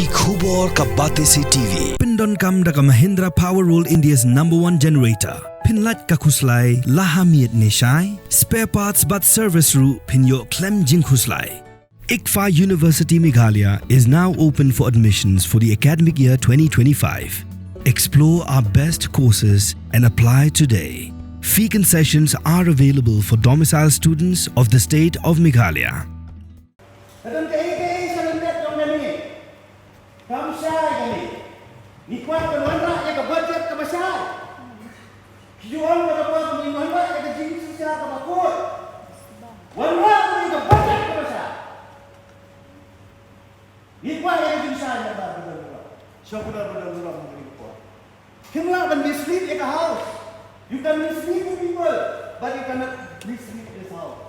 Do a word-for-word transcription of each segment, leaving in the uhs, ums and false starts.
Ki khubor ka Batesi T V pyndonkam da ka Mahindra Power World, India's number one generator. Pynlait ka khuslai la ha miet ne shai. Spare parts bad service ruh phin ïoh khlem jingkhuslai. ICFAI University Meghalaya is now open for admissions for the academic year twenty twenty-five. Explore our best courses and apply today. Fee concessions are available for domicile students of the state of Meghalaya. Ka don kaei kaei sha lyndet jong kane. Kam shai kane. Ngi kwah ban wanrah ïa ka budget kaba shai. Ki ju ong ba ka por ngi wanrah ïa ka jingshisha kaba khuid. Wanrah ïa ka budget kaba shai. Ngi kwah ïa ka jingshai ïa ka budget kaba. Sha ka budget kaba ngi kwah. Kim lah ban mislead ïa ka house. You can mislead the people, but you cannot mislead this house.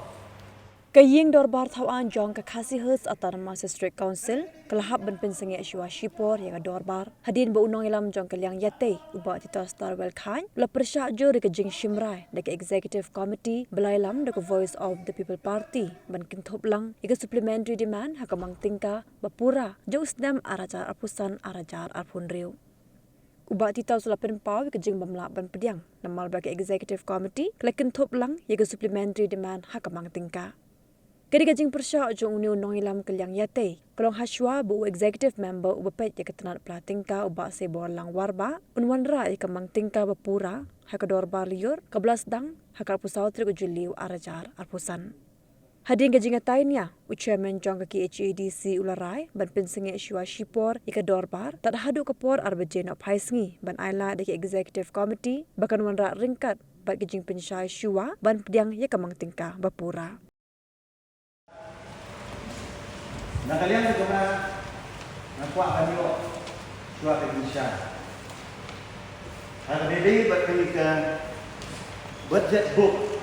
Ka ïing dorbar thaw aiñ jong ka Khasi Hills Autonomous District Council ka la hap ban pynsangeh shuwa shipor ïa ka dorbar hadien ba u nongïalam jong ka liang ïatei u Bah Titosstarwell Chyne u la pyrshah jur ïa ka jingshim rai da ka Executive Committee ba la ïalam da ka Voice of the People Party ban kynthup lang ïa ka supplementary demand ha ka mang tyngka ba pura jong u snem ar hajar arphew san ar hajar arphew hynriew. U Bah Titosstarwell u la pynpaw ïa ka jingbymlah ban pdiang namar ba ka Executive Committee ka la kynthup lang ïa ka supplementary demand ha ka mang tyngka. Ka dei ka jingpyrshah jong une u nongïalam ka liang ïatei ka long hashwa ba u Executive Member uba peit ïa ka tnat pla tyngka u Bah Seiborlang Warbah un wanrah ïa ka mang tyngka ba pura ha ka dorbar lyiur kaba la sdang ha ka arphew saw tarik u Jylliew ar hajar arphew san. Hadien ka jingïatai nia, u Chairman jong ka K H A D C u la rai ban pynsangeh shuwa shipor ïa ka dorbar tad haduh ka por ar baje nohphai sngi ban ailad da ka Executive Committee ba kan wanrah ryngkat bad ka jingpynshai shuwa ban pdiang ïa ka mang tyngka ba pura. Na ka liang ka jong nga, nga kwah ban ïoh shuwa ka jingshai. Ha kaba ïadei bad kane ka budget book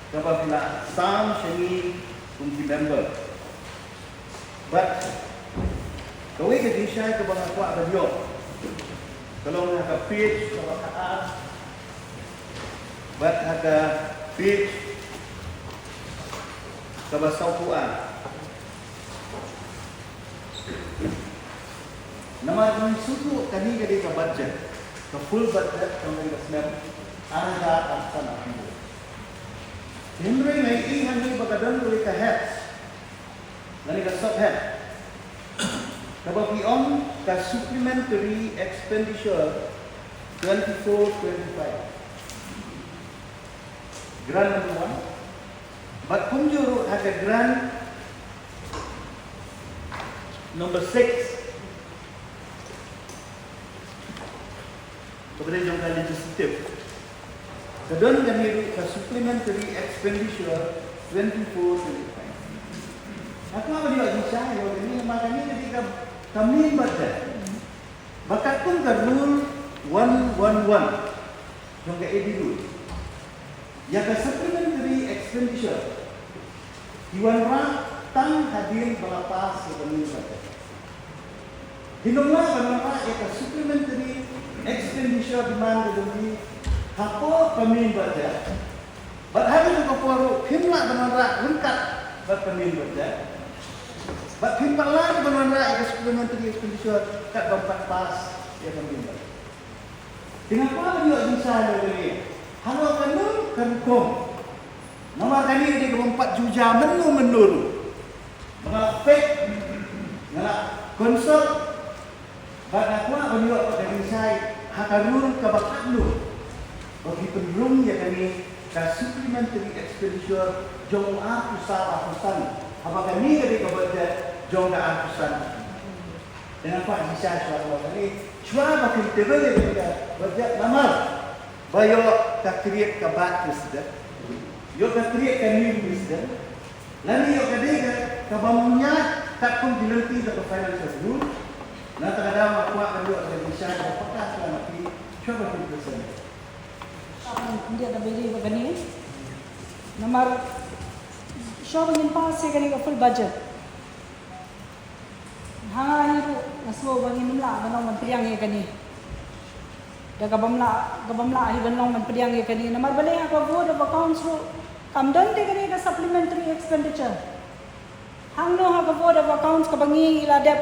kaba phi la sam sha ngi kum ki member. Bad kawei ka jingshai kaba nga kwah ban ïoh ka long ha ka page kaba khatar bad ha ka page kaba sawphew ar. Namar ngi sngewthuh kane ka dei ka budget, ka full budget ka dei ka snem ar hajar arphew san arphew hynriew. Hynrei nga ïohi hangne ba ka don kawei ka head lane ka sub head kaba phi ong ka supplementary expenditure twenty-four twenty-five. Grant number one. Bad kumjuh ruh ha ka grant number six kaba dei jong ka legislative. Ka don kane ruh ka supplementary expenditure twenty-four twenty-five. Nga kwah ban ïoh jingshai ïa kane namar kane ka dei ka main budget. Ba katkum ka rule one one one jong ka A D rule, ïa ka supplementary expenditure ki wanrah tang hadien ba la pass ïa ka main budget. Kim lah ban wanrah ïa ka supplementary expenditure demand ka jong ki hapoh ka main budget. Bad ha kane ka por ruh kim lah ban wanrah ryngkat bad ka main budget. Bad kim pat lah ban wanrah ïa ka supplementary expenditure katba ym pat pass ïa ka main budget. Te nga kwah ban ïoh jingshai ïa kane. Halor kano ka rukom. Namar kane ka dei kaba ym pat ju jia mynno mynno ruh. Ba nga la peit, nga la consult, bad nga kwah ban ïoh ka jingshai ha ka rule kaba katno ba ki pynrung ïa kane ka supplementary expenditure jong u arphew saw arphew san, haba kane ka dei ka budget jong ka arphew san. Te nga kwah jingshai shuwa shuwa kane, shuwa ba kin table ïa kane ka budget namar ba ïoh ka create ka bad precedent, ïoh ka create ka new precedent, lane ïoh ka dei ka, ka bym ïaid katkum ki lynti jong ka financial rule. Na kata ka daw nga kwah ban ïoh ka jingshai kaba paka shuwa na phi, shuwa ba phin present. Khyndiat da beli ba kane. Namar shuwa ba ngin pass ïa kane ka full budget. Ha nga hi ruh nga sngew ba ngim lah ban long ban pdiang ïa kane. Da ka bym lah, ka bym lah hi ban long ban pdiang ïa kane. Namar balei ha ka vote of accounts ruh kam don te kane ka supplementary expenditure. Hangno ha ka vote of accounts kaba ngi la dep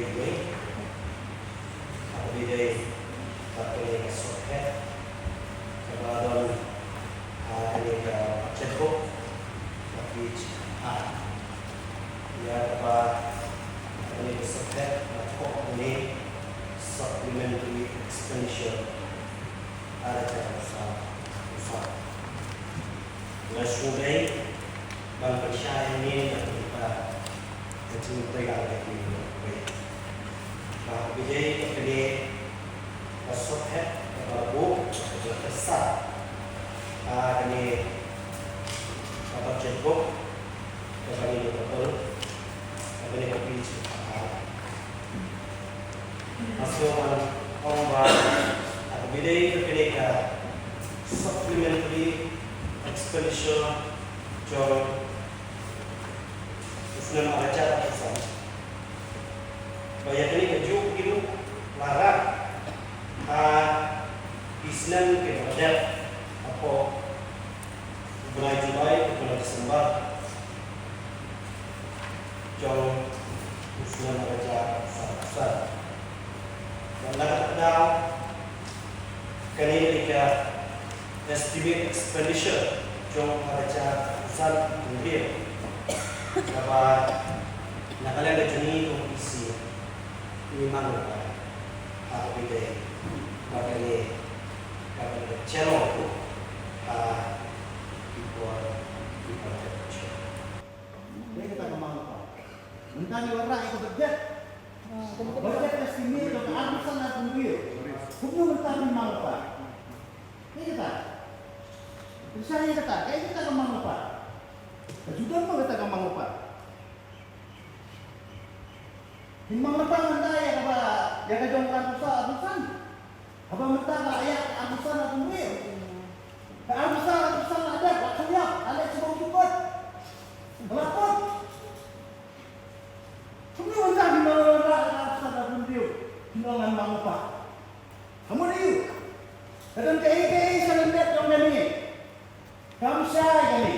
iwei iwei. Haba ïadei bad kane ka sophet kaba don ha kane ka budget book ka page ar. Ïa kaba kane ka sophet la thoh kum supplementary expenditure ar hajar arphew saw. Nga sngewdei ban pynshai hangne na ka bynta ka jingpyrshang ka jingpyrshang. Ba ka bynta ka kane ka sophet kaba la buh kaba la pynshai ha kane ka budget book kaba ngi la pynshai ha kane ka page ar. Nga sngewbha ban ong ba ha ka bynta ka kane ka supplementary expenditure jong u snem ar hajar arphew san ba ïa kane kajuh ki ruh la rah ha ki snem kiba la dep hapoh u bnai July, u bnai December jong u snem ar hajar arphew san. Bad na kata ka daw kane ka dei ka estimate expenditure jong ar hajar arphew san arphew hynriew kaba na ka liang ka jong ngi kum P C ngi mang lypa ha ka bynta ba kane ka dei ka channel ha ki por kiba la dep. Dei kata ka mang lypa. Mynta ngi wanrah ïa ka budget. Budget estimate jong ka arphew san arphew hynriew. Kumno mynta ngi mang lypa? Dei kata. Pynshai ïa kata, dei kata ka mang lypa. Ka ju don mo kata ka mang lypa. Ngin mang lypa mynta ïa kaba, ïa ka jong ka arphew saw arphew san. Haba mynta ka ïa ka arphew san arphew hynriew. Ka arphew san arphew san la dep, la kham ïap, la leit sha u kut. Ba la kut. Kumno mynta ngin ong ba ka arphew san arphew hynriew ngin ong ngan mang lypa? Ka mut aïu? Ka don kaei kaei sha lyndet jong kane. Kam shai kane.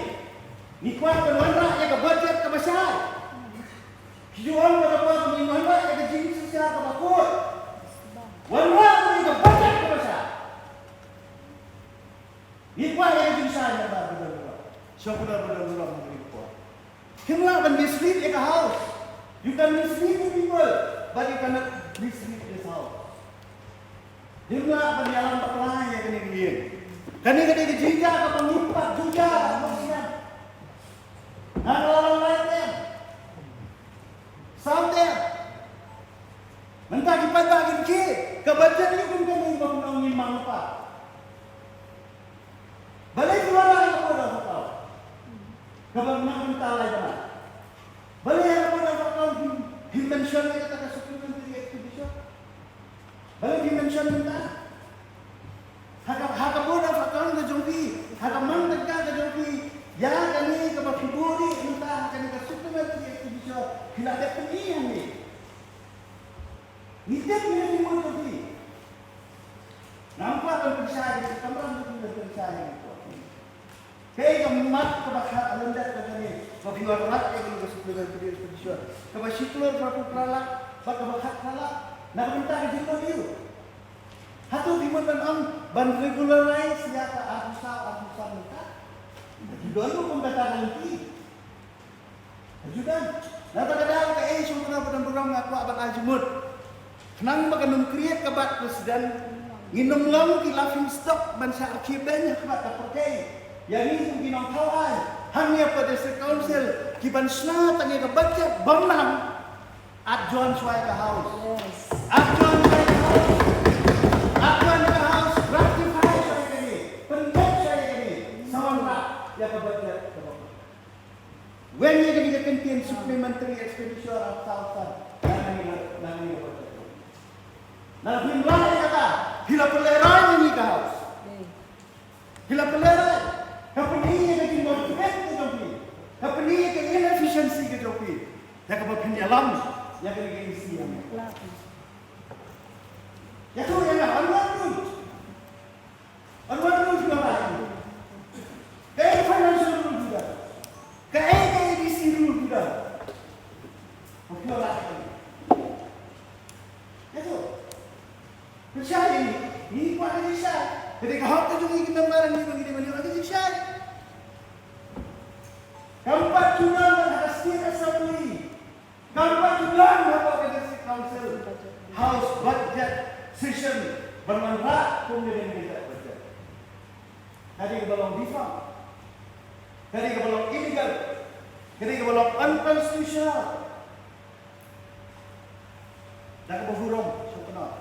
Ngi kwah ban wanrah ïa ka budget kaba shai. Ki ju ong ba ka budget, ngi wanrah ïa ka jingshisha kaba khuid. Wanrah ïa ka budget kaba shai. Ngi kwah ïa ka jingshai na ka budget kaba shai. Sha ka budget kaba shai ngi kwah. Kim lah ban mislead ïa ka House. You can mislead the people, but you cannot mislead this House. Kim lah ban ïalam bakla ïa kane ka ïing. Kane ka dei ka jingjia kaba ngi pat juja ha ka House. Nga la long lai term. Saw term. Mynta ki paidbah kin khie, ka budget ïa kum kane ba kum ngi mang lypa. Balei ki wanrah ïa ka Board of Account? Kaba nang mynta lai ka na. Balei ïa ka Board of Account kim, kim mention ïa kata ka supplementary expenditure? Balei kim mention mynta? Ha ka, ha ka Board of Account ka jong phi, ha ka mang tyngka ka jong phi, ïa kane kaba phi buh ri mynta ha kane ka supplementary expenditure, phi la dep pyni hangne. Ngi tip ïa kane ka mut ka phi. Ngam kwah ban pynshai, kamram ka phi ban pynshai ïa kane ka. Kaei ka mat kaba khat ha lyndet ka jong ngi ba phi wanrah ïa kane ka supplementary expenditure kaba shi klur phra phew phra lak bad kaba khat phra lak? Na ka bynta ka jingmut aïu? Hato phi mut ban ong ban regularize ïa ka arphew saw arphew san mynta? Ki don ruh kum kata ka lynti. Ajudan, na kata ka daw kaei shuh kumno ba don burom nga kwah ban ai jingmut. Khnang ba kan ym create ka bad precedent, ngin ym long ki laughing stock ban shah rkhie beiñ ha khmat ka pyrthei ïa ngi kum ki nongthaw aiñ. Hangne ha ka District Council ki ban shna tang ïa ka budget bym nang. Adjourn shuwa ïa ka House. Adjourn shuwa ïa ka House. Adjourn ïa ka House. Ratify shuwa ïa kane. Pyndep shuwa ïa kane. Sa wanrah ïa ka budget kaba wan ïa kane ka kyntien supplementary expenditure of thousand. Na kane ka, na kane ka budget. Na phi la ïa kata, phi la pynlehraiñ ïa kane ka House. Phi la pynlehraiñ. Ka pyni ïa ka jingmut ka jong phi. Ka pyni ïa ka inefficiency ka jong phi. Ïa kaba phin ïalam ïa kane ka E C ïa me. Ïathuh ïa nga, on what route? On what route phi ïalam? Kaei ka financial rule phi don? Kaei ka A D C rule phi don? Phi ïalam. Ïathuh. Pynshai ïa ngi, ngi kwah ka jingshai. Ka dei ka hok ka jong ngi ki member, ngi ba ngi dei ban ïoh ka jingshai. Kam pat ju don ha ka State Assembly. Kam pat ju don ha ka District Council. House budget session ban wanrah kum ka dei ka budget. Ka dei kaba long defunct. Ka dei kaba long illegal. Ka dei kaba long unconstitutional. Da kaba burom, sngewkynmaw.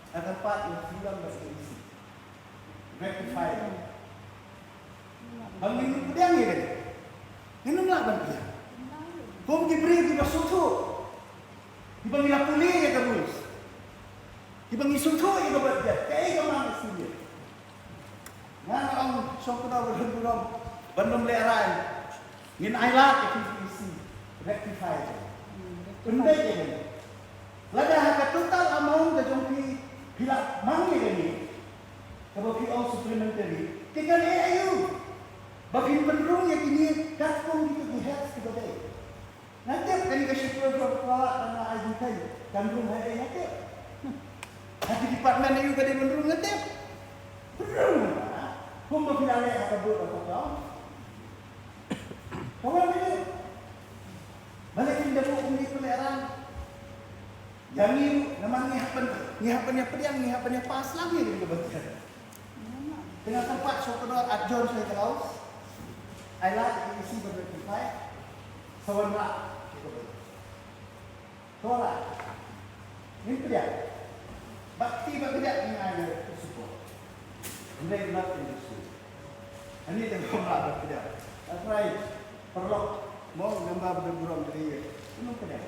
Lada pat ïa ka freedom of the A D C. Rectify. Ba ngin pdiang ïa kane. Ngin ym lah ban pdiang. Kum ki briew kiba sngewthuh. Kiba ngi la pule ïa ka rules. Kiba ngi sngewthuh ïa ka budget. Kaei ka man ka senior. Nga nga ong sngewkynmaw ba don burom ban ym lehraiñ. Ngin ailad ïa ka P P E C, rectify. Pynbeit ïa kane. Lada ha ka total amount ka jong phi, phi la mang ïa kane. Kaba phi ong supplementary. Te kan eh aïu ba phin pynrung ïa kine katkum kito ki heads kiba dei. Nga tip kane ka shipor jong ka, ka nga ai jingkhein kan rung ha ei, nga tip. Ha ki department aïu ka dei ban rung, nga tip. Rung. Kumba phi la leh ha ka vote of account. Ka wan aïu? Balei phin da buh kumne pynlehraiñ? Ïa ngi ruh namar ngi hap ban, ngi hap ban ïa pdiang, ngi hap ban ïa pass lang ïa kane ka budget. Te nga kyrpad sngewkynmaw, adjourn shuwa ïa ka House. Ailad ïa ka E C ban rectify. Sa wanrah ïa ka budget. Sa wanrah. Ngin pdiang. Bad kti bad kjat ngin ai ïa ka support. Hynrei not in this way. Ani te bym lah ban pdiang. That's right. Paralok, mo, member ba don burom, ka dei ïa. Kumno ka dei?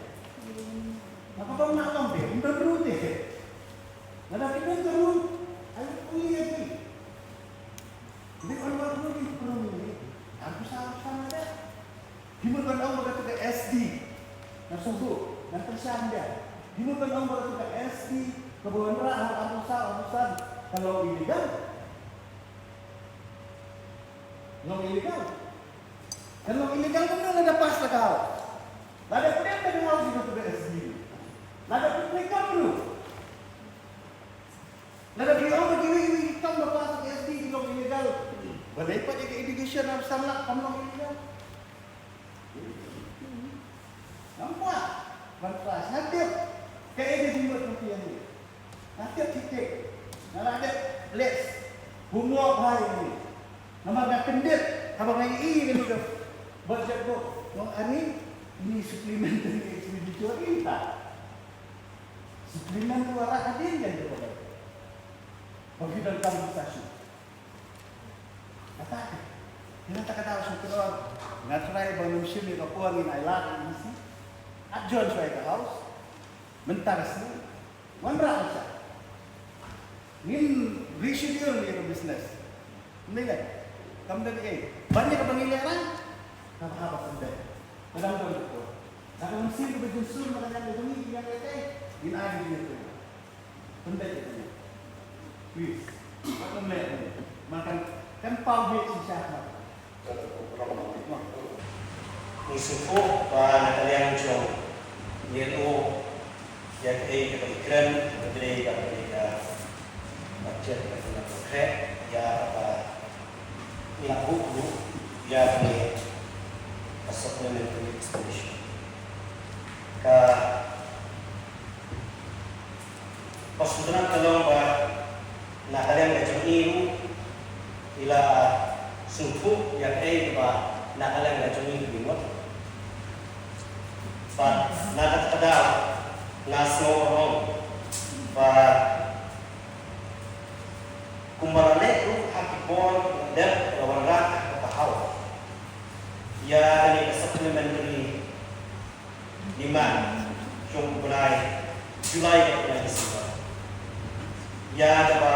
Nga ka bym lah long te, ym don ruh te. Lada ki don ka ruh, ai pule ïa ki. Dei on what ruh ki ruh ni. Aku sa sa da. Ki mut ban ong ba kata ka S D. Nga sngewthuh, nga kyrshan ïa. Ki mut ban ong ba kata ka S D, kaba wanrah ha arphew saw, arphew san, ka long illegal. Long illegal. Kan long illegal kumno lada pass da ka House. Lada pdiang da ka House ïa ka S D. Lada pdiang kumno. Lada phi ong ba kiwei kiwei ki kam ba pass da ka S D ki long illegal. Balei pat ïa ka education arphew san lak kam long illegal. Namar ban pass, nga tip. Kaei ka jingmut jong phi ïa ngi. Nga tip tik tik. Nga la dep leh homework bha ïa ngi. Namar nga kyndit haba nga ïohi ïa kane ka budget book. Nga ong ani, ini supplementary expenditure, ini ta. Supplementary, wanrah hadien kan ka budget. Ba phi donkam sa shu. Kata ka. Ïa kata ka daw shu kynnoh. Nga try ba ngin shim ïa ka por, ngin ailad ïa ka E C. Adjourn shuwa ïa ka House. Mynta ka sngi. Wanrah ka sha. Ngin reschedule ïa ka business. Ym dei lei. Kam dei ei. Ban ïa kaba ngi lehraiñ. Kaba haba pynbeit. Ka dang don ka por. Lada ka mynsiem kaba jynsur ma ka liang ka jong ngi, ka liang ka jong ngi. Ngin ai ka jingïathuh. Pynbeit ïa kane. Please. Wat nym leh ïa kane. Ma kan, kan paw beit shisha. Ngi sngewthuh ba na ka liang jong ngi ruh ïa kaei kaba ngi kren, ka dei ba ka dei ka budget kaba ngi la buh ruh ïa kane ka supplementary expenditure. Ka Ba sngewtynnat ka long ba na ka liang ka jong i ruh i la sngewthuh ïa kaei kaba Na ka liang ka jong ngi ki mut. Bad na kata ka daw nga sngew ong ba kumba la leh ruh ha ki por dep la wanrah ha ka pahaw ïa kane ka supplementary demand jong u bnai July bad u bnai December. Ïa kaba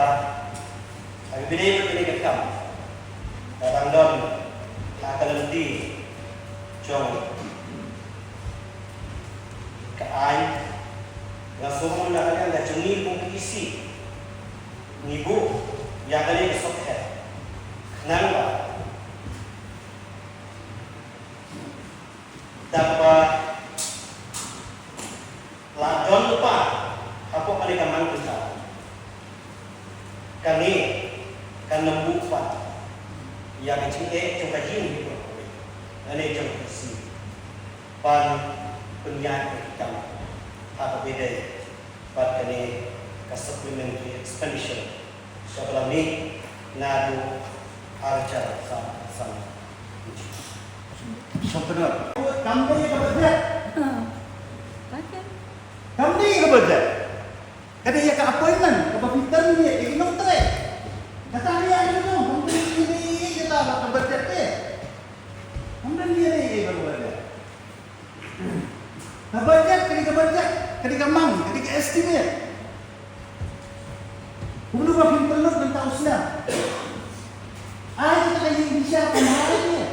ha kaba ïadei bad kane ka kam ka dang don ha ka lynti jong ka aiñ. Nga sngewbha na ka liang ka jong ngi kum ki E C ngi buh ïa kane ka sophet khnang ba da kaba la don lypa hapoh kane ka mang ka, kane kan ym buh pat ïa ka jingeh jong ka ïing hi baroh kawei, lane jong ka E C, ban pynïaid ïa ki kam ha kaba ïadei bad kane ka supplementary expenditure. Sa ka la mih naduh ar hajar san san. Shongknor. Kam dei ka budget. Kan? Kam dei ka budget. Ka dei ïa ka appointment kaba phi turn ïa ki nongtrei. Kata ïa ki nong, kam dei ïa ka budget te. Kam dei ïa ka budget. Ka budget, ka dei ka budget, ka dei ka mang, ka dei ka estimate. Kumno ba phin pynlut mynta u snem. Ai kita ka ïing bishar ka mar ïa.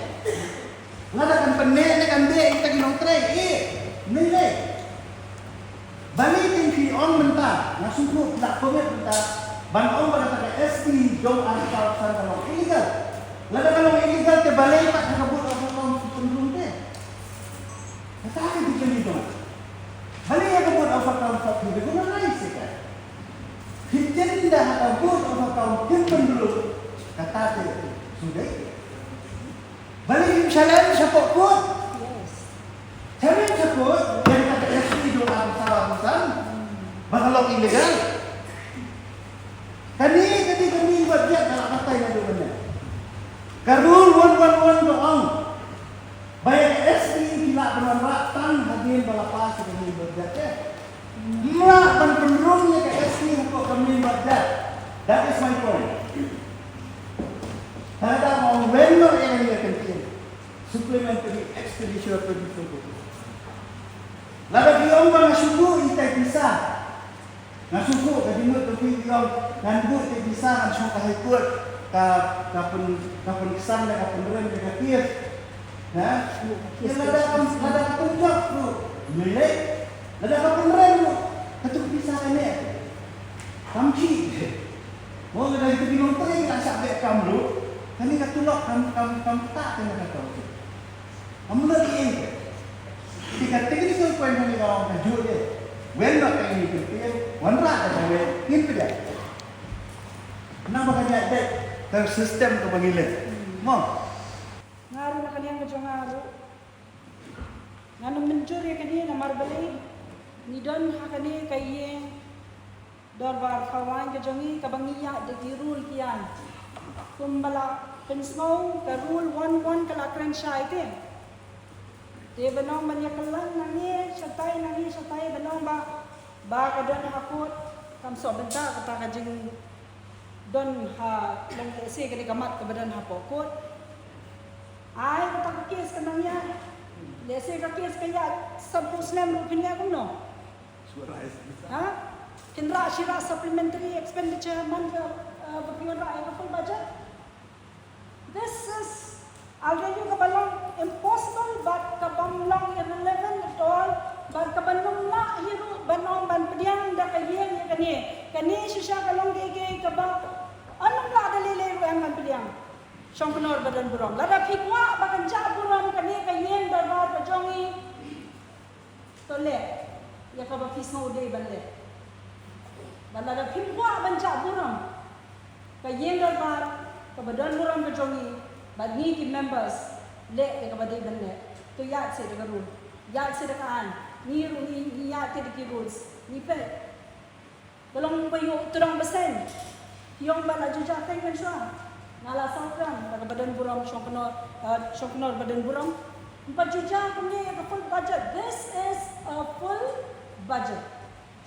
Lada kan pyneh ne kan beh kita ki nongtrei, eh, mynne. Balei te phi ong mynta, nga sngewthuh phi la commit mynta ban ong ba kata ka S T jong ar hajar san ka long illegal. Lada ka long illegal te balei pat ha ka Board of Accounts pynrung te. Kata ka dei ka jong. Balei ha ka Board of Accounts phi regularize ïa ka. Phi tender ha ka Board of Accounts pynrung. Kata te shu dei. Balei phim challenge shapoh court? Yes. Challenge shapoh court, ïa kata ka S T jong ar hajar san ba ka long illegal. Kane ka dei ka main budget ka la batai naduh mynne. Ka rule one one one ka ong ba ïa ka S T ki lah ban wanrah tang hadien ba la pass ïa ka main budget te. Ym lah ban pynrung ïa ka S T hapoh ka main budget. That is my point. Lada ka ong wen noh ïa kane ka kyntien, supplementary expenditure twenty twenty-two. Lada ki ong ba nga shu buh itai pisa, nga shu buh, ka jingmut ka ki ong ngan buh itai pisa, ngan shong ka High Court, ka, ka pyn, ka pynksan da ka pynrem da ka case. Ha? Ïa lada ka, lada ka pynjop ruh, ym lei. Lada ka pynrem ruh, kato ka pisa kane kam khih. Mo, lada kita ki nongtrei ki la shah beh kam ruh, kane ka tulop kam, kam, kam ktah te na kato. Kam mut ei ei. Te ka technical point kane ka ong ka juh de. Wen noh ka ïing ka pyrthei, wanrah ka jong ngi, ngin pdiang. Namar ba ka jait beit ka system kaba ngi leh. Mo. Nga ruh na ka liang ka jong nga ruh ngan ym mynjur ïa kane namar balei ngi don ha kane ka ïing dorbar kawaiñ ka jong ngi kaba ngi ïaid da ki rule ki aiñ. Kumba la pynsngew ka rule one one ka la kren shai te. Te ban ong ban ïa kyllon nangne shatai nangne shatai ban ong ba ba ka don ha court kam sop bynta kata ka jingdon ha long lehse ka dei ka mat kaba don hapoh court. Ai kata ka case ka nang ïaid. Lehse ka case ka ïaid sanphew snem ruh phin leh kumno? Ha? Kin rah shi rah supplementary expenditure man ka, eh, ba phi wanrah ïa ka full budget. This is already kaba long impossible bad kaba long irrelevant at all bad kaba ym lah hi ruh ban ong ban pdiang da ka ïing ïa kane. Kane shisha ka long kaei kaei kaba ym lah da lei lei ruh em ban pdiang. Shongknor ba don burom. Lada phi kwah ba kan jah burom kane ka ïing dorbar ka jong ngi. To leh ïa kaba phi sngew dei ban leh. Bad lada phim kwah ban jah burom ka ïing dorbar kaba don burom ka jong ngi bad ngi ki members, leh ïa kaba dei ban leh. To ïaid seh da ka rule, ïaid seh da ka aiñ. Ngi ruh ngi, ngi ïaid te da ki rules. Ngi peit. Ka long ba ïoh tyrong bseiñ. Ïong ba la ju jah teng mynshuwa. Nga la sangkren da kaba don burom, shongknor, uh, shongknor ba don burom. Ba ju jia kumne ïa ka full budget. This is a full budget.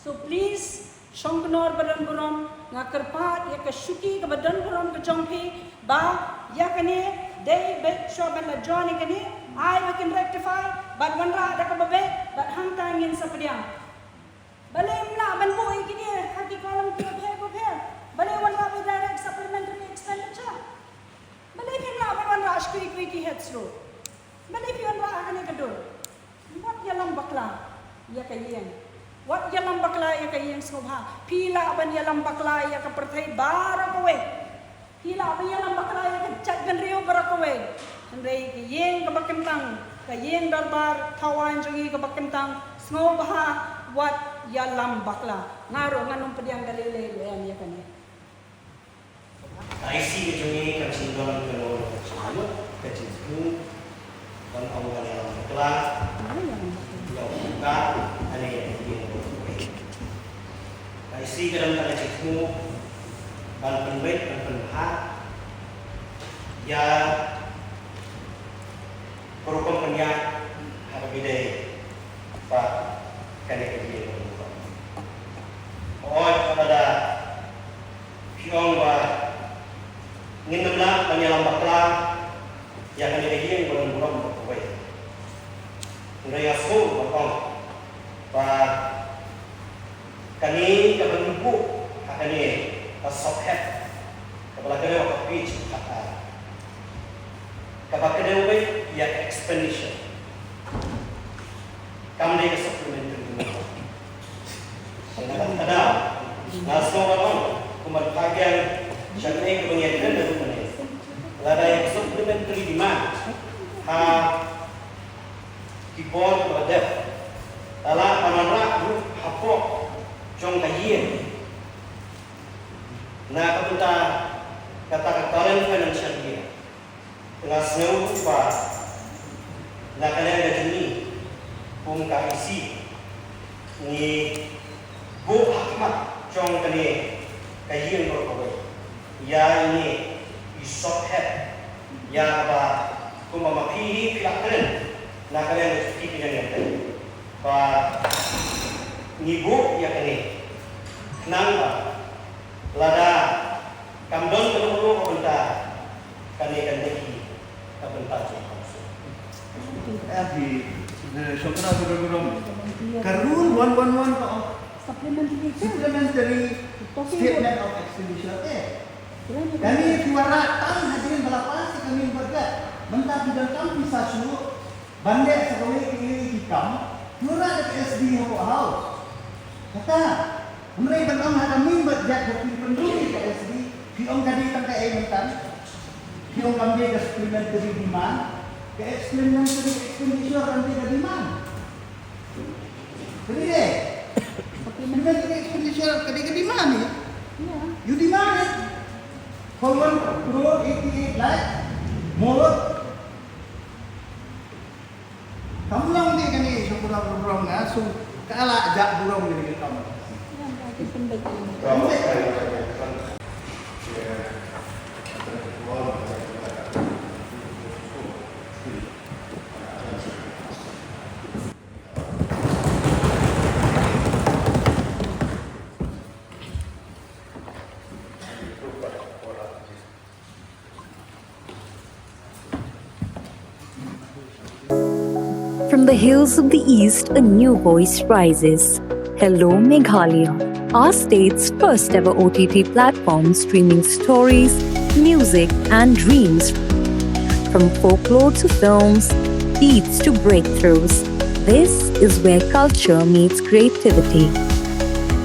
So please, shongknor ba don burom, nga kyrpad ïa ka shuki kaba don burom ka jong phi, ba ïa kane dei beit shuwa ban la join ïa kane, ai ba kin rectify, bad wanrah da kaba beit, bad hangta ngin sa pdiang. Balei ym lah ban buh ïa kine ha ki column kiba pher ba pher? Balei wanrah ba direct supplementary expenditure? Balei phim lah ban wanrah sha kiwei kiwei ki heads ruh? Balei phi wanrah ha kane ka dur? Wat ïalam bakla ïa ka ïing. Wat ïalam bakla ïa ka ïing sngewbha. Phi lah ban ïalam bakla ïa ka pyrthei baroh kawei. Phi lah ban ïalam bakla ïa ka jaitbynriew baroh kawei. Hynrei ka ïing kaba kyntang, ka ïing dorbar thawaiñ jong ngi kaba kyntang, sngewbha wat ïalam bakla. Nga ruh ngan ym pdiang da lei lei ruh em ïa kane. Ka I C ka jong ngi kan sngewdon ka long ka jingmut, ka jingthmu, ban ong ban ïalam bakla, ïa u pynkat, ane ïa u pynkat. Ka I C ka don ka jingthmu ban pynbeit, ban pynbha ïa ka rukom pynïaid ha kaba ïadei bad kane ka ïing. Hooid, lada phi ong ba ngin ym lah ban ïalam bakla ïa kane ka ïing ba don burom ba kawei. Hynrei nga sngew ban ong ba kane kaba ngi buh ha kane ka subhead kaba la kdew ha ka page khatar, kaba kdew ïa ka expenditure, kam dei ka supplementary. Nga sngew ban ong, kumba pha ïa sha kane kaba ngi ïakren da ruh mynne, lada ïa ka supplementary demand ha ki bor ba dep, la lah ban wanrah ruh hapoh jong ka ïing na ka bynta kata ka current financial year. Nga sngew ba na ka liang ka jong ngi kum ka I C, ngi buh ha khmat jong kane ka ïing baroh kawei ïa ine i subhead, ïa kaba kumba ma phi hi phi la kren na ka liang ka jong phi, phi la kren ba ngi buh ïa kane khnang ba lada kam don ka long ruh ka bynta, kane kan dei ka bynta jong ka council. Em, phi, eh, shongknor ba don burom. Ka rule one one one ka ong supplementary, supplementary statement of expenditure. Eh, kane phi wanrah tang hadien ba la pass ïa ka main budget. Mynta phi donkam pisa shuh ban leh sa kawei kawei ki kam, phi wanrah da ka S D hapoh House. Kata, hynrei ban ong ha ka main budget ba phi pynrung ïa ka S D, phi ong ka dei tang kaei mynta? Phi ong kam dei ka supplementary demand, ka supplementary expenditure kam dei ka demand. Ka dei, eh? Supplementary expenditure ka dei ka demand, eh? You demand it for one crore eighty-eight lakh more. Kam long de kane, shu burom burom nga, shu ka la jah burom de kam. From the hills of the East, a new voice rises. Hello Meghalaya, our state's first ever O T T platform streaming stories, music, and dreams. From folklore to films, beats to breakthroughs, this is where culture meets creativity.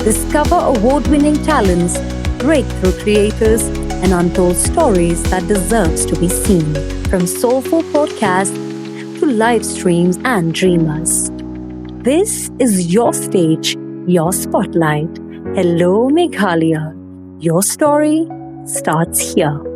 Discover award winning talents, breakthrough creators, and untold stories that deserves to be seen. From soulful podcasts to live streams and dreamers. This is your stage, your spotlight. Hello Meghalaya. Your story starts here.